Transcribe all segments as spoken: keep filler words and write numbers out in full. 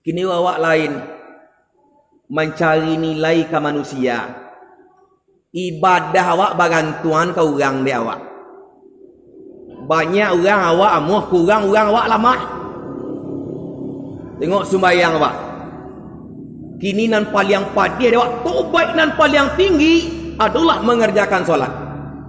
Kini awak lain mancari nilai ka manusia. Ibadah awak bagantuangan ka urang dek awak. Banyak urang awak amuah kurang, urang awak lamah. Tengok sumbayang awak. Kini nan paliang padiah dek awak, tobaik nan paliang tinggi adolah mangerjakan solat.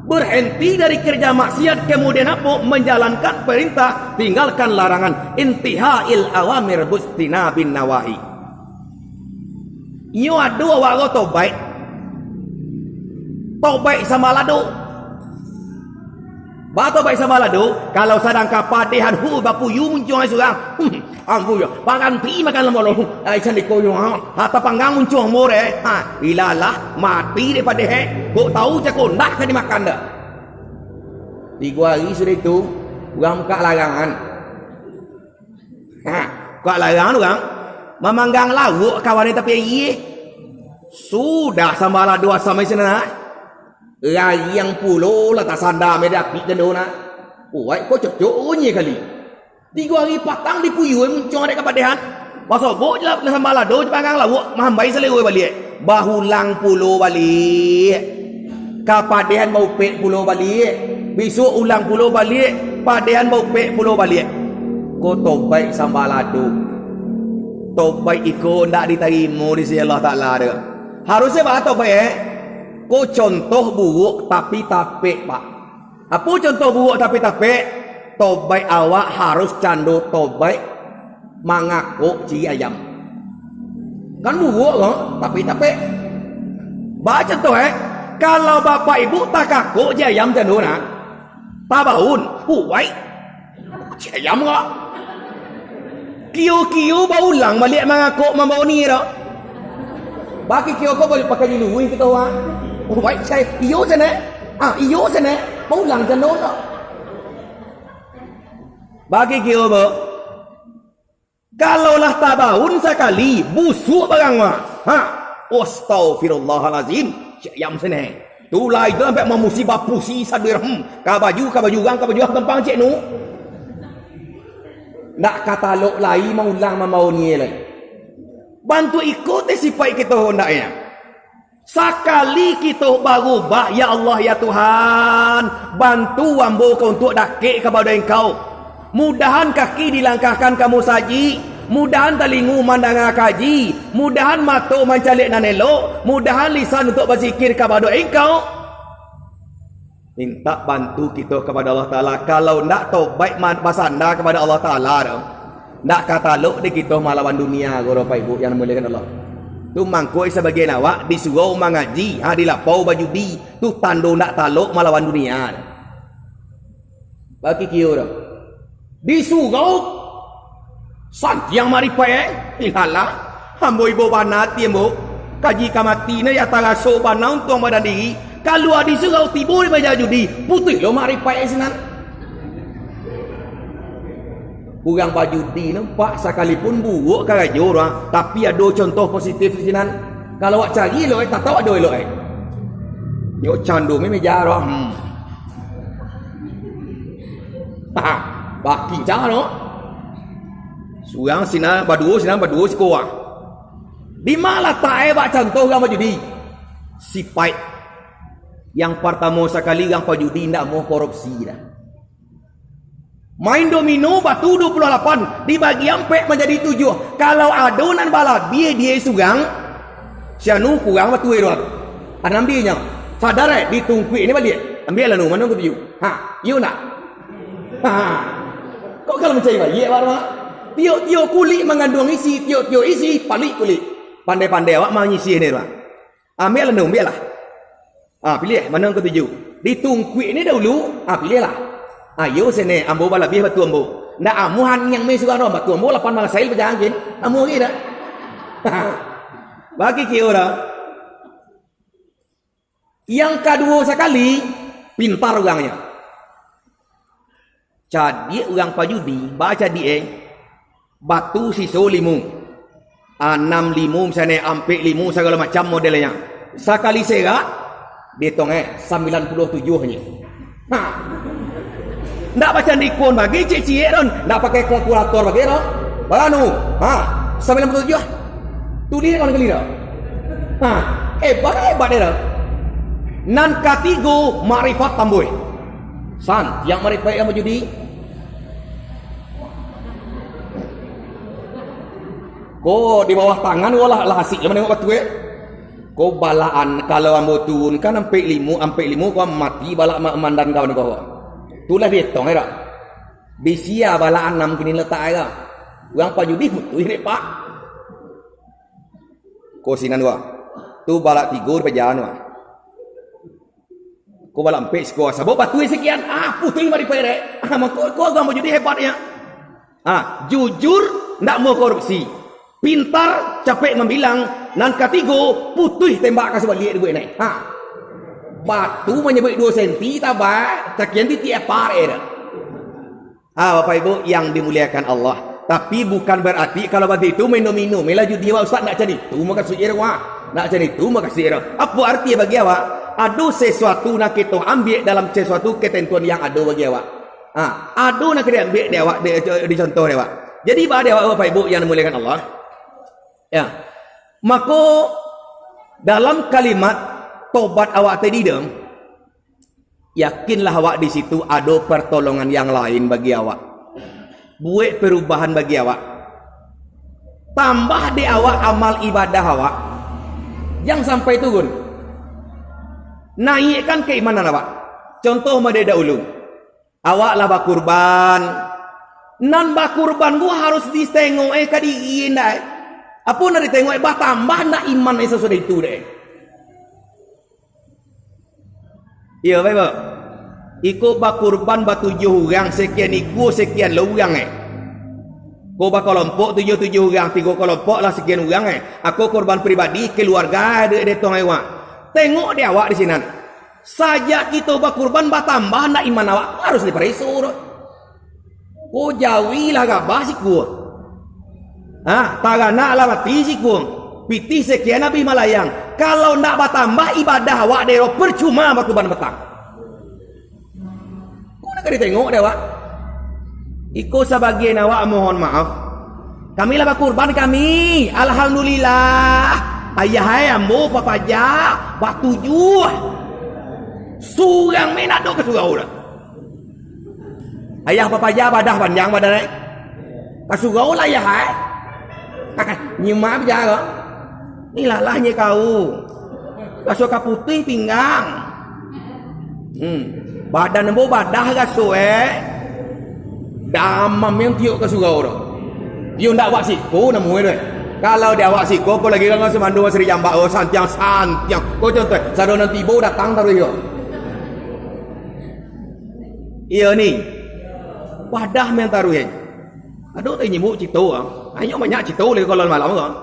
Berhenti dari kerja maksiat, kemudian apo? Menjalankan perintah, tinggalkan larangan. Intihail awamir bujtinabin nawahi. Iyo ado awak ko tobaik. Tobaik sambalado. Ba tobaik sambalado, kalau sadang kapadiahan, hu, bapuyu muncuang surang. Hmm, ampun yo, baranti makan lamo lo. Ai, sandiko yo, ha, ha, tapanggang muncuang mure. Ha, ilalah, mati dek padiah. Kok tahu cako ndak ka dimakan dah. Tigo hari sudah itu, urang buka larangan. Ha, kok larang urang mamanggang lauak kawan di tapi aia. Sudah sambalado asam di sinan, ha. Rariang pulo lah tasanda me dapik jando nak. Kuaik ko cocok unyi kali. Tigo hari patang dipuyua muncuang dek kapadiahan. Basobok je lah sambalado je panggang lauak, mahambai salero baliak. Bahulang pulo baliak. Kapadiahan baupek pulo baliak. Bisuak ulang pulo baliak. Padiahan baupek pulo baliak. Ko tobaik sambalado. Tobaik iko ndak ditarimo di sisi Allah Taala tu. Harusia baa tobaik, eh? Ko contoh buruak tapi tapek, Pak. Apo contoh buruak tapi tapek? Tobaik awak harus cando tobaik mangakok ciri ayam. Kan buruak ko, tapi tapek. Baa contoh, eh? Kalau bapak ibu takakok ciri ayam cando nah, tabaun, puwaik. Ciri ayam ko. Kio-kio baulang baliak mangakok mambao ni tu. Bagi kio ko boleh pakai di luruih kito, ha. Puwaik cai, iyo sanak. Ah, iyo sanak. Baulang cando tu. Bagi kio, Bu. Kalau lah tabaun sakali, busuak barang, ha. Ha. Astagfirullahalazim. Cik ayam sini. Tu lai tu sampai mamusi bapusi sadir. Hmm. Ka baju, ka baju urang, ka baju urang tampang cik nu. Ndak ka talok lai maulang mambao ni lai. Bantuak iko teh sipaik kito handaknyo. Sakali kito barubah, ya Allah, ya Tuhan, bantu ambo ka untuak dakek kapado Engkau. Mudahan kaki dilangkahkan ka musajik, mudahan talingo mandanga kaji, mudahan mato mancaliak nan elok, mudahan lisan untuak bazikir kapado Engkau. Mintak bantu kito kapado Allah Taala. Kalau ndak tobaik ma-, basanda kapado Allah Taala tu, ndak ka talok dek kito malawan dunia, guru Bapak Ibu yang dimuliakan Allah. Tu mangko sabagian awak di surau mangaji, ha, di lapau bajudi, tu tando ndak talok malawan dunia. Bagi kio tu. Di surau, santiang maripaik, eh. Ilalah, ambo ibo bana ati ambo. Kaji ka mati, nan ya taraso bana untuang badan diri. Kalua di surau, tibo di maja judi, putuih lo maripaik sinan. Urang bajudi nampak sakalipun buruak karajo urang, tapi ado contoh positif di sinan. Kalau awak cari elok, eh, tatap ado elok, eh. Yo cando me meja urang. Hmm. Ha, bakincang no. Surang sinan, baduo sinan, baduo siko ah. Di ma latak e bak contoh urang bajudi? Sipaik. Yang partamo sakali urang pajudi indak amuah korupsi dah. Main domino batu duo puluah lapan, dibagi ampek manjadi tujuah. Kalau ado nan balabiah di surang, si anu kurang batu e tu. Anam dinyo. Sadar e, ditungkuik ni baliak. Ambiaklah nu, mano katuju. Ha, iyo nak? Ha. Kok kalau mancari baiak, Pak, Pak? Tiok-tiok kulik manganduang isi, tiok-tiok isi palit kulik. Pandai-pandai awak manyisih ni, Pak. Ambiaklah nu, ambiaklah. Ah, piliah, mano katuju. Ditungkuik ni dahulu, ah, piliahlah. Ayo sene, ambo balabiah batu ambo. Ndak amuah aniang me surang doh, batu ambo lapan malasai pajangan kin. Amuah lagi dah. Bagi kio dah. Yang kaduo sakali, pintar urangnyo. Cadiak urang pajudi, baa cadiak e, batu siso limo. Anam limo, misalnyo ampek limo, sagalo macam modelnyo. Sakali serak, dietong e, sambilan puluah tujuah nyo. Ha. Ndak bacandiko bagi ciek-ciek tu, ndak pakai kalkulator bagi tu. Baranu, ha, Sambilan puluah tujuah. Tulih kawan kali dah. Ha, hebat, hebat dia dah. Nan katigo, makrifat tambuih. San, yang makrifat yang bajudi. Ko di bawah tangan ko lah, lah asik lah manengok batu, eh. Ko balaan, kalau ambo turunkan ampek limo, ampek limo ko mati balak ma-, mandan kawan ko. Tu lah dietong, eh, dak? Bisi ah balak anam kini letak ai ka. Urang pajudi putuih dek, Pak. Ko sinan wa. Tu balak tigo di pajalan wa. Ko balak ampek siko, sabab batu sekian, ah, putuih mah diperek. Ah, mako ko agamo judi hebatnya. Ah, jujur, ndak mau korupsi. Pintar, capek mambilang. Nan katigo, putuih tembak ka sabaliak dibuek nai. Ha. Batu manyabuik duo senti, tabak, sakian titik apa, eh, dah. Ah, Bapak Ibu yang dimuliakan Allah. Tapi bukan berarti kalau bagitu minum-minum lah judi awak, Ustaz, nak cari tu makasudnyo wah. Nak cari tu makasudnyo. Apa arti bagi awak? Ado sesuatu nak kita ambil dalam sesuatu ketentuan yang ado bagi awak. Ah, ado nak kita ambil di awak, di, di contoh di awak. Jadi bagi awak Bapak Ibu yang dimuliakan Allah. Ya. Mako dalam kalimat tobat awak tadi tu, yakinlah awak di situ ado pertolongan yang lain bagi awak. Buek perubahan bagi awak. Tambah dek awak amal ibadah awak. Jan sampai turun. Naikkan keimanan awak. Contoh mode dahulu. Awak lah bakurban. Nan bakurban tu harus ditengok, eh, ka diri ndak, eh. Apo nan ditengok, eh, batambah ndak iman, eh, sasudah itu dek, eh. Iyo, baik, Pak. Iko bakurban batujuah urang, sekian ikua, sekian lo urang, eh. Ko bakalompok tujuah-tujuah urang, tigo kalompok lah sekian urang, eh. Ako kurban pribadi, keluarga, dek, dek tong awak. Tengok di awak di sinan. Sajak kito bakurban batambah ndak iman awak, harus dipareso tu. Ko jawi lah gabah sikua. Ha, taranak lah mati sikua. Pitih sekian abih malayang. Kalau ndak batambah ibadah awak dero, percuma bakurban patang. Ko nak ka ditengok dek awak. Iko sabagian awak mohon maaf. Kami lah bakurban kami. Alhamdulillah. Ayah ai ambo papaja batujuah. Surang me nak dok ka surau dah. Ayah papaja badah panjang badan ai. Ka surau lah ayah ai. Nyimak bicara. Ni lalah nye kau. Raso ka putuih pinggang. Hmm. Badan ambo badah raso, eh. Damam yang tiok ka surau tu. Iyo ndak awak siko namuai tu, eh. Kalau di awak siko, ko lagi urang Sumando Sri Jambak, oh, santiang-santiang. Ko contoh, sado nan tibo datang taruih yo. Iyo ni. Badah main taruih, eh. Aduh, tu nyibuk cito, ah. Ayo banyak cito lagi kalau malam tu, ah.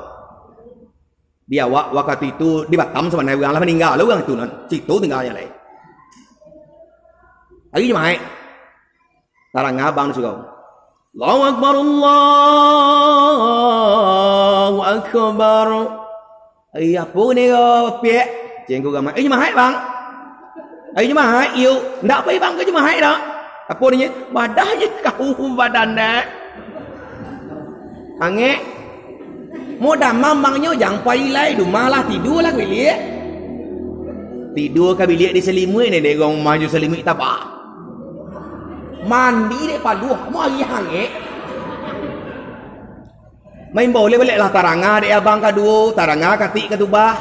Di awak wakatu itu di Batam sabananyo urang lah maningga lah urang itu nan. Cito tinggalnyo lai. Hari Jumaik. Tarang abang di surau. Allahu Akbar, Allahu Akbar. Ai, apo ni ko, Piak? Cengku gamai. Eh, Jumaik, Bang. Ai, Jumaik, iyo. Ndak pai Bang ka Jumaik dah. Apo ni? Badah je kau badan dah. Angek. Mo damam Bang nyo, jan pai lai, dumah lah, tidua lah ka biliak. Tidua ka biliak disalimuik, nandai urang rumah jo salimuik tabak. Mandi dek paluah, mo ari angek. Main bau lai baliak lah taranga dek abang kaduo, taranga katik katubah.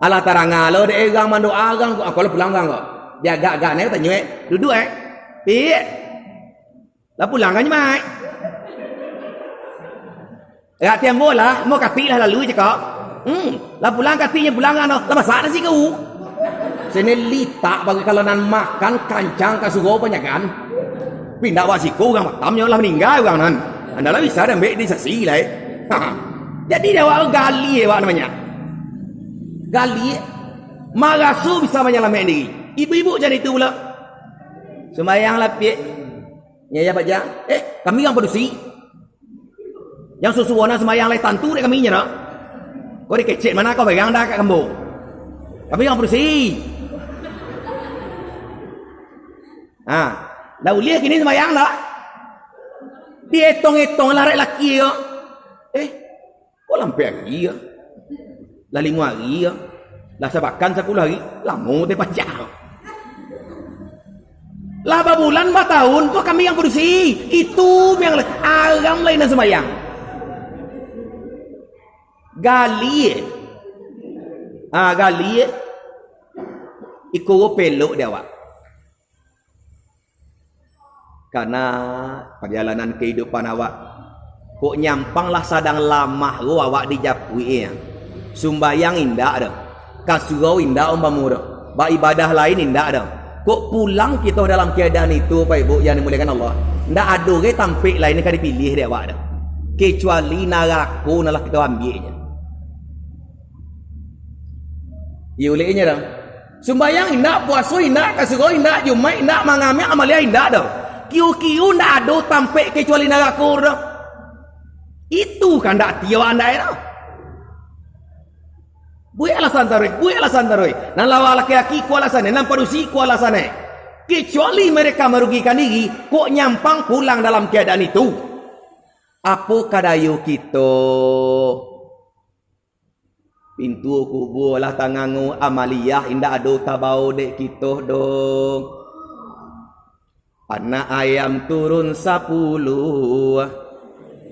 Alah taranga lo dek urang mandoa urang, ako lah pulang urang ko. Diagak-agak nai tanyo, eh. Duduak, eh. Pik. Lah pulang kan, Mak? Agak tiambo lah, mo katik lah lalu cako. Hmm, lah pulang katiknyo pulang ano, lah masak nasi kau. Sini litak bagi kalau nan makan kancang ka surau panyagan. Pindah awak siko urang Batam nyo lah maningga urang nan. Anda lah bisa diambek di sasi lai. Ha. Jadi dek awak gali awak namonyo. Gali maraso bisa manyalamaik diri. Ibu-ibu jan itu pulo. Sumbayang lah, Piak. Nyo, ya, Pak Jah. Eh, kami urang padusi. Yang susuonan sumbayang lai tantu dek kami nyo, dak? Kau dikecek mano kau bayang dah ka kambo. Kami urang padusi. Ha, lah ulih kini sumbayang dak? Dietong-etong lah rek laki ko. Eh, Kok lah ampek ari yo? Lah limo ari yo? Lah sabakan sapuluah ari? Lamo teh pacah. Lah babulan, batahun, kok kami yang padusi. Itu yang la-, aram lai nan sumbayang. Gali, eh. Ah, gali, eh. Iko pelok di awak. Karena pajalanan kahidupan awak, kok nyampang lah sadang lamah ko awak dijapuik, eh. Sumbayang indak doh. Ka surau indak umpamo doh. Baibadah lain indak doh. Kok pulang kito dalam keadaan itu, Bapak Ibu yang dimuliakan Allah? Ndak ado ge tampek lain ka dipiliah dek awak doh. Kecuali narako nan lah kito ambiaknyo. Iyo, uleknyo doh. Sumbayang indak, puaso indak, ka surau indak, Jumaik indak, mangamaik amaliah indak doh. Kiu-kiu ndak ado tampek kecuali narako doh. Itu kandak ati awak andai doh. Buek alasan taruih, buek alasan taruih. Nan lawa laki-laki ko alasan, nan padusi ko alasan. Kecuali mereka merugikan diri, kok nyampang pulang dalam keadaan itu. Apo ka dayo kito? Pintu kubua lah tangango, amaliah indak ado tabao dek kito doh. Anak ayam turun sapuluah,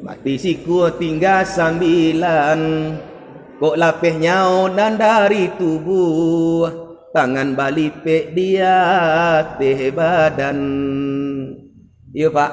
mati sikua tingga sambilan. Kok lapeh nyao nan dari tubuah, tangan balipek di ateh badan. Iyo, Pak.